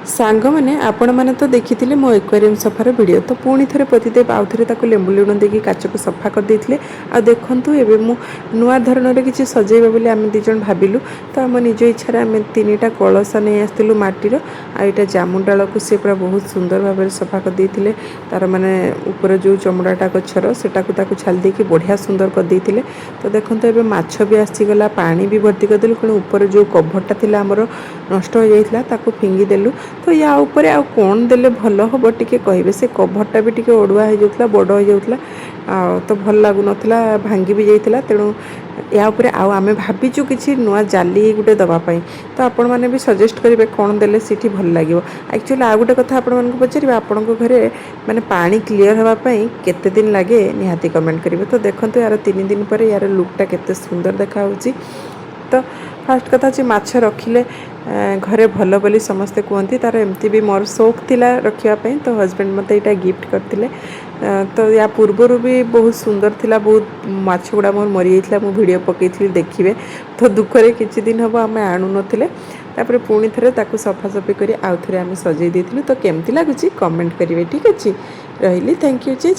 ସାଙ୍ଗମାନେ, ଆପଣମାନେ ତ ଦେଖିଥିଲେ ମୋ ଏକ୍ୱାରିୟମ୍ ସଫାର ଭିଡ଼ିଓ। ତ ପୁଣି ଥରେ ପତିଦେବ ଆଉ ଥରେ ତାକୁ ଲେମ୍ବୁ ଲୁଣ ଦେଇକି କାଚକୁ ସଫା କରିଦେଇଥିଲେ। ଆଉ ଦେଖନ୍ତୁ, ଏବେ ମୁଁ ନୂଆ ଧରଣର କିଛି ସଜେଇବା ବୋଲି ଆମେ ଦୁଇ ଜଣ ଭାବିଲୁ। ତ ଆମ ନିଜ ଇଚ୍ଛାରେ ଆମେ ତିନିଟା କଳସ ନେଇ ଆସିଥିଲୁ ମାଟିର। ଆଉ ଏଇଟା ଜାମୁ ଡାଳକୁ ସେ ପୁରା ବହୁତ ସୁନ୍ଦର ଭାବରେ ସଫା କରିଦେଇଥିଲେ। ତାର ମାନେ ଉପରେ ଯେଉଁ ଚମଡ଼ାଟା ଗଛର, ସେଟାକୁ ତାକୁ ଛାଲି ଦେଇକି ବଢ଼ିଆ ସୁନ୍ଦର କରିଦେଇଥିଲେ। ତ ଦେଖନ୍ତୁ, ଏବେ ମାଛ ବି ଆସିଗଲା, ପାଣି ବି ଭର୍ତ୍ତି କରିଦେଲୁ। ପୁଣି ଉପରେ ଯେଉଁ କଭରଟା ଥିଲା ଆମର, ନଷ୍ଟ ହୋଇଯାଇଥିଲା, ତାକୁ ଫିଙ୍ଗିଦେଲୁ। ତ ୟା ଉପରେ ଆଉ କ'ଣ ଦେଲେ ଭଲ ହେବ, ଟିକେ କହିବେ। ସେ କଭରଟା ବି ଟିକେ ଅଡ଼ୁଆ ହେଇଯାଉଥିଲା, ବଡ଼ ହେଇଯାଉଥିଲା, ଆଉ ତ ଭଲ ଲାଗୁନଥିଲା, ଭାଙ୍ଗି ବି ଯାଇଥିଲା। ତେଣୁ ୟା ଉପରେ ଆଉ ଆମେ ଭାବିଛୁ କିଛି ନୂଆ ଜାଲି ଗୋଟେ ଦେବା ପାଇଁ। ତ ଆପଣମାନେ ବି ସଜେଷ୍ଟ କରିବେ, କ'ଣ ଦେଲେ ସେଇଠି ଭଲ ଲାଗିବ। ଆକ୍ଚୁଆଲି ଆଉ ଗୋଟେ କଥା ଆପଣମାନଙ୍କୁ ପଚାରିବା, ଆପଣଙ୍କ ଘରେ ମାନେ ପାଣି କ୍ଲିଅର୍ ହେବା ପାଇଁ କେତେ ଦିନ ଲାଗେ, ନିହାତି କମେଣ୍ଟ କରିବେ। ତ ଦେଖନ୍ତୁ, ୟାର 3 ଦିନ ପରେ ୟାର ଲୁକ୍ଟା କେତେ ସୁନ୍ଦର ଦେଖାହେଉଛି। ତ ଫାର୍ଷ୍ଟ କଥା ହେଉଛି, ମାଛ ରଖିଲେ ଘରେ ଭଲ ବୋଲି ସମସ୍ତେ କୁହନ୍ତି। ତାର ଏମିତି ବି ମୋର ସଉକ ଥିଲା ରଖିବା ପାଇଁ, ତ ହଜବେଣ୍ଡ ମୋତେ ଏଇଟା ଗିଫ୍ଟ କରିଥିଲେ। ତ ୟା ପୂର୍ବରୁ ବି ବହୁତ ସୁନ୍ଦର ଥିଲା। ବହୁତ ମାଛ ଗୁଡ଼ା ମୋର ମରିଯାଇଥିଲା, ମୁଁ ଭିଡ଼ିଓ ପକାଇଥିଲି, ଦେଖିବେ। ତ ଦୁଃଖରେ କିଛି ଦିନ ହେବ ଆମେ ଆଣୁନଥିଲେ। ତାପରେ ପୁଣି ଥରେ ତାକୁ ସଫାସଫି କରି ଆଉ ଥରେ ଆମେ ସଜେଇ ଦେଇଥିଲୁ। ତ କେମିତି ଲାଗୁଛି, କମେଣ୍ଟ କରିବେ। ଠିକ୍ ଅଛି, ରହିଲି। Thank you. Jay.